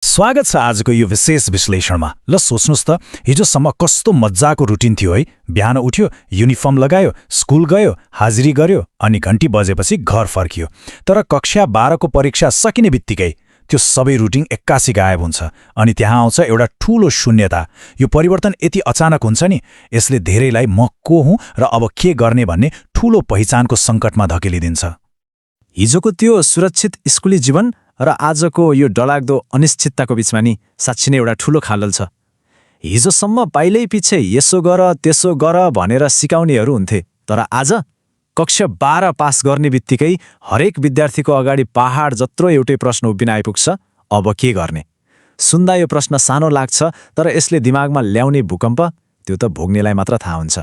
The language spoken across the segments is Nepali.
स्वागत छ आजको यो विशेष विश्लेषणमा। ल सोच्नुस् त, हिजोसम्म कस्तो मज्जाको रुटिन थियो है। बिहान उठ्यो, युनिफर्म लगायो, स्कुल गयो, हाजिरी गर्यो, अनि घण्टी बजेपछि घर फर्कियो। तर कक्षा 12को परीक्षा सकिने बित्तिकै त्यो सबै रुटिन एक्कासी गायब हुन्छ, अनि त्यहाँ आउँछ एउटा ठूलो शून्यता। यो परिवर्तन यति अचानक हुन्छ नि, यसले धेरैलाई म को हुँ र अब के गर्ने भन्ने ठूलो पहिचानको सङ्कटमा धकेलिदिन्छ। हिजोको त्यो सुरक्षित स्कुली जीवन र आजको यो डरलाग्दो अनिश्चितताको बीचमा नि साँच्चै नै एउटा ठूलो खाडल छ। हिजोसम्म पाइलै पछि यसो गर त्यसो गर भनेर सिकाउनेहरू हुन्थे, तर आज कक्षा 12 पास गर्ने बित्तिकै हरेक विद्यार्थीको अगाडि पहाड जत्रो एउटै प्रश्न उभिन आइपुग्छ, अब के गर्ने? सुन्दा यो प्रश्न सानो लाग्छ, तर यसले दिमागमा ल्याउने भूकम्प त्यो त भोग्नेलाई मात्र थाहा हुन्छ।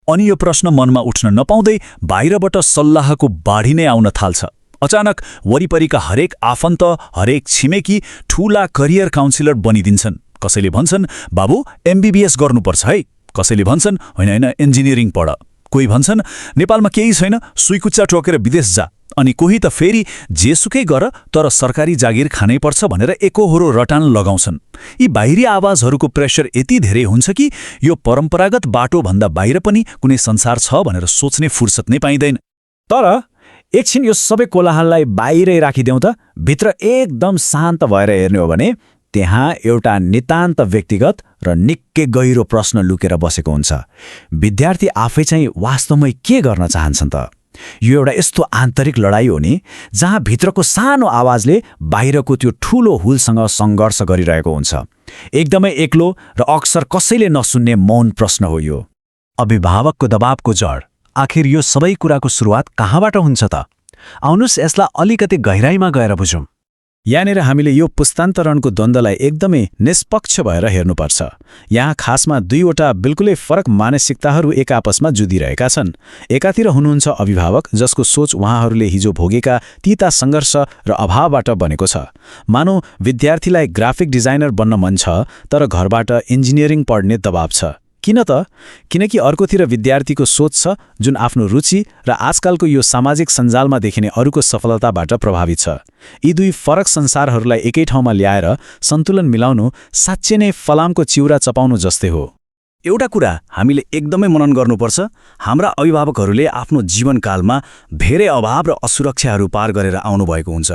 अनि यो प्रश्न मनमा उठ्न नपाउँदै बाहिरबाट सल्लाहको बाढी नै आउन थाल्छ। अचानक वरिपरिका हरेक आफन्त, हरेक छिमेकी ठूला करियर काउन्सिलर बनिदिन्छन्। कसैले भन्छन् बाबु एमबीबीएस गर्नुपर्छ है, कसैले भन्छन् होइन होइन इन्जिनियरिङ पढ, कोही भन्छन् नेपालमा केही छैन सुइकुच्चा टोकेर विदेश जा, अनि कोही त फेरि जेसुकै गर तर सरकारी जागिर खानै पर्छ भनेर एकोहोरो रटान लगाउँछन्। यी बाहिरी आवाजहरूको प्रेसर यति धेरै हुन्छ कि यो परम्परागत बाटोभन्दा बाहिर पनि कुनै संसार छ भनेर सोच्ने फुर्सद नै पाइँदैन। तर एकछिन यो सबै कोलाहललाई बाहिरै राखिदेऊ त, भित्र एकदम शान्त भएर हेर्ने हो भने त्यहाँ एउटा नितान्त व्यक्तिगत र निकै गहिरो प्रश्न लुकेर बसेको हुन्छ। विद्यार्थी आफै चाहिँ वास्तवमै के गर्न चाहन्छन् त? यो एउटा यस्तो आन्तरिक लडाई हो नि, जहाँ भित्रको सानो आवाजले बाहिरको त्यो ठूलो हुलसँग सङ्घर्ष गरिरहेको हुन्छ। एकदमै एक्लो र अक्सर कसैले नसुन्ने मौन प्रश्न हो यो। अभिभावकको दबावको जड। आखिर यो सबै कुराको सुरुवात कहाँबाट हुन्छ त? आउनुस् यसलाई अलिकति गहिराईमा गएर बुझौँ। यहाँनिर हामीले यो पुस्तान्तरणको द्वन्द्वलाई एकदमै निष्पक्ष भएर हेर्नुपर्छ। यहाँ खासमा दुईवटा बिल्कुलै फरक मानसिकताहरू एक आपसमा जुधिरहेका छन्। एकातिर हुनुहुन्छ अभिभावक, जसको सोच उहाँहरूले हिजो भोगेका तीता सङ्घर्ष र अभावबाट बनेको छ। मानौ विद्यार्थीलाई ग्राफिक डिजाइनर बन्न मन छ, तर घरबाट इन्जिनियरिङ पढ्ने दबाव छ। किन त? किनकि अर्कोतिर विद्यार्थीको सोच छ जुन आफ्नो रुचि र आजकालको यो सामाजिक सञ्जालमा देखिने अरूको सफलताबाट प्रभावित छ। यी दुई फरक संसारहरूलाई एकै ठाउँमा ल्याएर सन्तुलन मिलाउनु साँच्चै नै फलामको चिउरा चपाउनु जस्तै हो। एउटा कुरा हामीले एकदमै मनन गर्नुपर्छ, हाम्रा अभिभावकहरूले आफ्नो जीवनकालमा धेरै अभाव र असुरक्षाहरू पार गरेर आउनुभएको हुन्छ।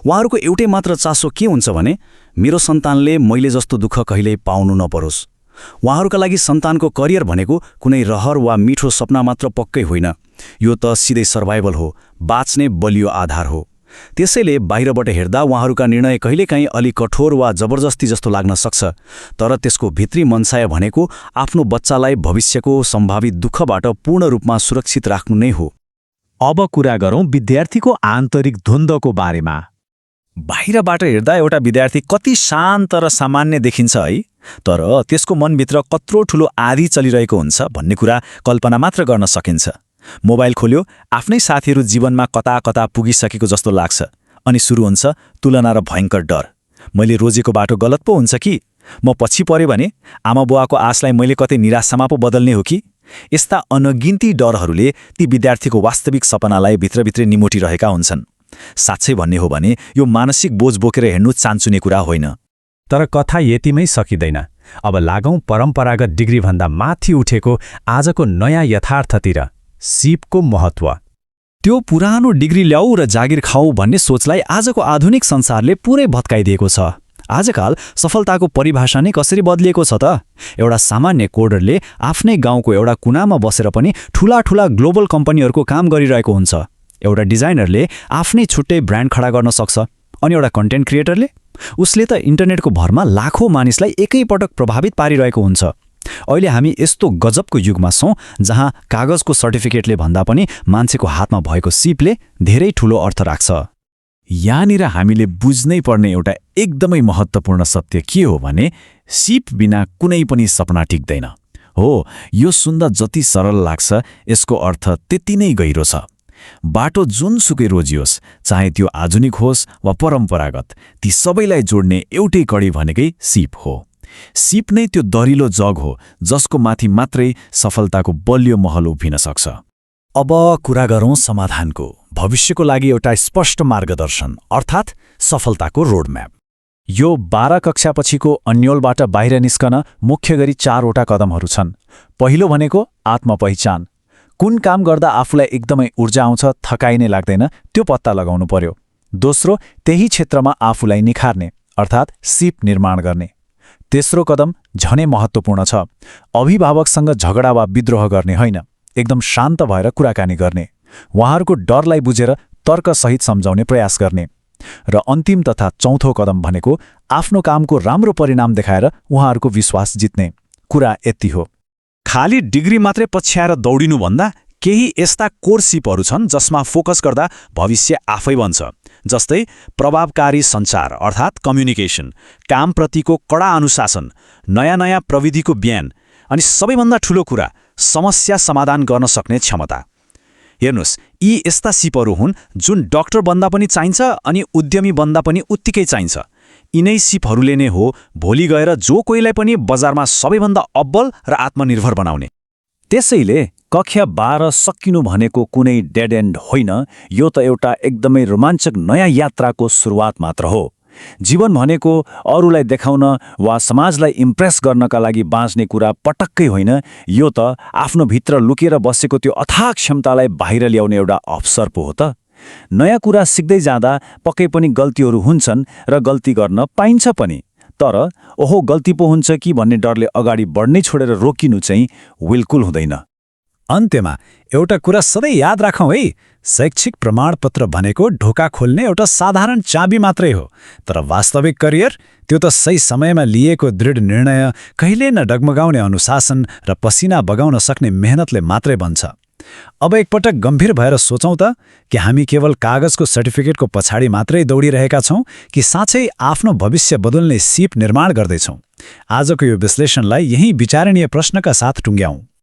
उहाँहरूको एउटै मात्र चासो के हुन्छ भने मेरो सन्तानले मैले जस्तो दुःख कहिल्यै पाउनु नपरोस्। उहाँहरूका लागि सन्तानको करियर भनेको कुनै रहर वा मिठो सपना मात्र पक्कै होइन, यो त सिधै सर्भाइभल हो, बाँच्ने बलियो आधार हो। त्यसैले बाहिरबाट हेर्दा उहाँहरूका निर्णय कहिलेकाहीँ अलि कठोर वा जबरजस्ती जस्तो लाग्न सक्छ, तर त्यसको भित्री मनसाय भनेको आफ्नो बच्चालाई भविष्यको सम्भावित दुःखबाट पूर्ण रूपमा सुरक्षित राख्नु नै हो। अब कुरा गरौँ विद्यार्थीको आन्तरिक द्वन्द्वको बारेमा। बाहिरबाट हेर्दा एउटा विद्यार्थी कति शान्त र सामान्य देखिन्छ है, तर त्यसको मनभित्र कत्रो ठूलो आँधी चलिरहेको हुन्छ भन्ने कुरा कल्पना मात्र गर्न सकिन्छ। मोबाइल खोल्यो, आफ्नै साथीहरू जीवनमा कता कता पुगिसकेको जस्तो लाग्छ, अनि सुरु हुन्छ तुलना र भयङ्कर डर। मैले रोजेको बाटो गलत पो हुन्छ कि? म पछि पऱ्यो भने आमा बुवाको आशलाई मैले कतै निराशामा पो बदल्ने हो कि? यस्ता अनगिन्ती डरहरूले ती विद्यार्थीको वास्तविक सपनालाई भित्रभित्रै निमोटिरहेका हुन्छन्। साँच्चै भन्ने हो भने यो मानसिक बोझ बोकेर हिँड्नु चान्चुने कुरा होइन। तर कथा यतिमै सकिँदैन। अब लागौँ परम्परागत डिग्रीभन्दा माथि उठेको आजको नयाँ यथार्थतिर, सिपको महत्त्व। त्यो पुरानो डिग्री ल्याऊ र जागिर खाऊ भन्ने सोचलाई आजको आधुनिक संसारले पुरै भत्काइदिएको छ। आजकाल सफलताको परिभाषा नै कसरी बदलिएको छ त? एउटा सामान्य कोडरले आफ्नै गाउँको एउटा कुनामा बसेर पनि ठूला ठूला ग्लोबल कम्पनीहरूको काम गरिरहेको हुन्छ। एउटा डिजाइनरले आफ्नै छुट्टै ब्रान्ड खडा गर्न सक्छ, अनि एउटा कन्टेन्ट क्रिएटरले उसले त इन्टरनेटको भरमा लाखौँ मानिसलाई एकैपटक प्रभावित पारिरहेको हुन्छ। अहिले हामी यस्तो गजबको युगमा छौँ जहाँ कागजको सर्टिफिकेटले भन्दा पनि मान्छेको हातमा भएको सिपले धेरै ठूलो अर्थ राख्छ। यहाँनिर हामीले बुझ्नै पर्ने एउटा एकदमै महत्त्वपूर्ण सत्य के हो भने सिप बिना कुनै पनि सपना टिक्दैन। हो, यो सुन्दा जति सरल लाग्छ यसको अर्थ त्यति नै गहिरो छ। बाटो जुनसुकै रोजियोस्, चाहे त्यो आधुनिक होस् वा परम्परागत, ती सबैलाई जोड्ने एउटै कडी भनेकै सिप हो। सिप नै त्यो दरिलो जग हो जसको माथि मात्रै सफलताको बलियो महल उभिन सक्छ। अब कुरा गरौँ समाधानको, भविष्यको लागि एउटा स्पष्ट मार्गदर्शन, अर्थात् सफलताको रोडम्याप। यो 12 कक्षापछिको अन्योलबाट बाहिर निस्कन मुख्य गरी 4वटा कदमहरू छन्। पहिलो भनेको आत्मपहिचान। कुन काम गर्दा आफूलाई एकदमै ऊर्जा आउँछ, थकाइ नै लाग्दैन, त्यो पत्ता लगाउनु पर्यो। दोस्रो, त्यही क्षेत्रमा आफूलाई निखार्ने अर्थात् सिप निर्माण गर्ने। तेस्रो कदम झनै महत्त्वपूर्ण छ। अभिभावकसँग झगडा वा विद्रोह गर्ने होइन, एकदम शान्त भएर कुराकानी गर्ने, उहाँहरूको डरलाई बुझेर तर्कसहित सम्झाउने प्रयास गर्ने। र अन्तिम तथा चौथो कदम भनेको आफ्नो कामको राम्रो परिणाम देखाएर उहाँहरूको विश्वास जित्ने। कुरा यति हो, खाली डिग्री मात्रै पछ्याएर दौडिनुभन्दा केही यस्ता कोर सिपहरू छन् जसमा फोकस गर्दा भविष्य आफै बन्छ। जस्तै प्रभावकारी सञ्चार अर्थात् कम्युनिकेसन, कामप्रतिको कडा अनुशासन, नयाँ प्रविधिको ज्ञान अनि सबैभन्दा ठूलो कुरा समस्या समाधान गर्न सक्ने क्षमता। हेर्नुस्, यी यस्ता सिपहरू हुन् जुन डाक्टर बन्दा पनि चाहिन्छ अनि उद्यमी बन्दा पनि उत्तिकै चाहिन्छ। यिनै सिपहरूले नै हो भोलि गएर जो कोहीलाई पनि बजारमा सबैभन्दा अब्बल र आत्मनिर्भर बनाउने। त्यसैले कक्षा 12 सकिनु भनेको कुनै डेड एन्ड होइन, यो त एउटा एकदमै रोमाञ्चक नयाँ यात्राको सुरुवात मात्र हो। जीवन भनेको अरूलाई देखाउन वा समाजलाई इम्प्रेस गर्नका लागि बाँच्ने कुरा पटक्कै होइन, यो त आफ्नो भित्र लुकेर बसेको त्यो अथाह क्षमतालाई बाहिर ल्याउने एउटा अवसर पो हो त। नयाँ कुरा सिक्दै जाँदा पक्कै पनि गल्तीहरू हुन्छन् र गल्ती गर्न पाइन्छ पनि, तर ओहो गल्ती पो हुन्छ कि भन्ने डरले अगाडि बढ्नै छोडेर रोकिनु चाहिँ बिल्कुल हुँदैन। अन्त्यमा एउटा कुरा सधैँ याद राखौँ है, शैक्षिक प्रमाणपत्र भनेको ढोका खोल्ने एउटा साधारण चाबी मात्रै हो, तर वास्तविक करियर त्यो त सही समयमा लिएको दृढ निर्णय, कहिले न डगमगाउने अनुशासन र पसिना बगाउन सक्ने मेहनतले मात्रै बन्छ। अब एकपटक गम्भीर भएर सोचौँ त कि हामी केवल कागजको सर्टिफिकेटको पछाडि मात्रै दौडिरहेका छौँ कि साँच्चै आफ्नो भविष्य बदल्ने सिप निर्माण गर्दैछौँ। आजको यो विश्लेषणलाई यही विचारणीय प्रश्नका साथ टुङ्ग्याउँ।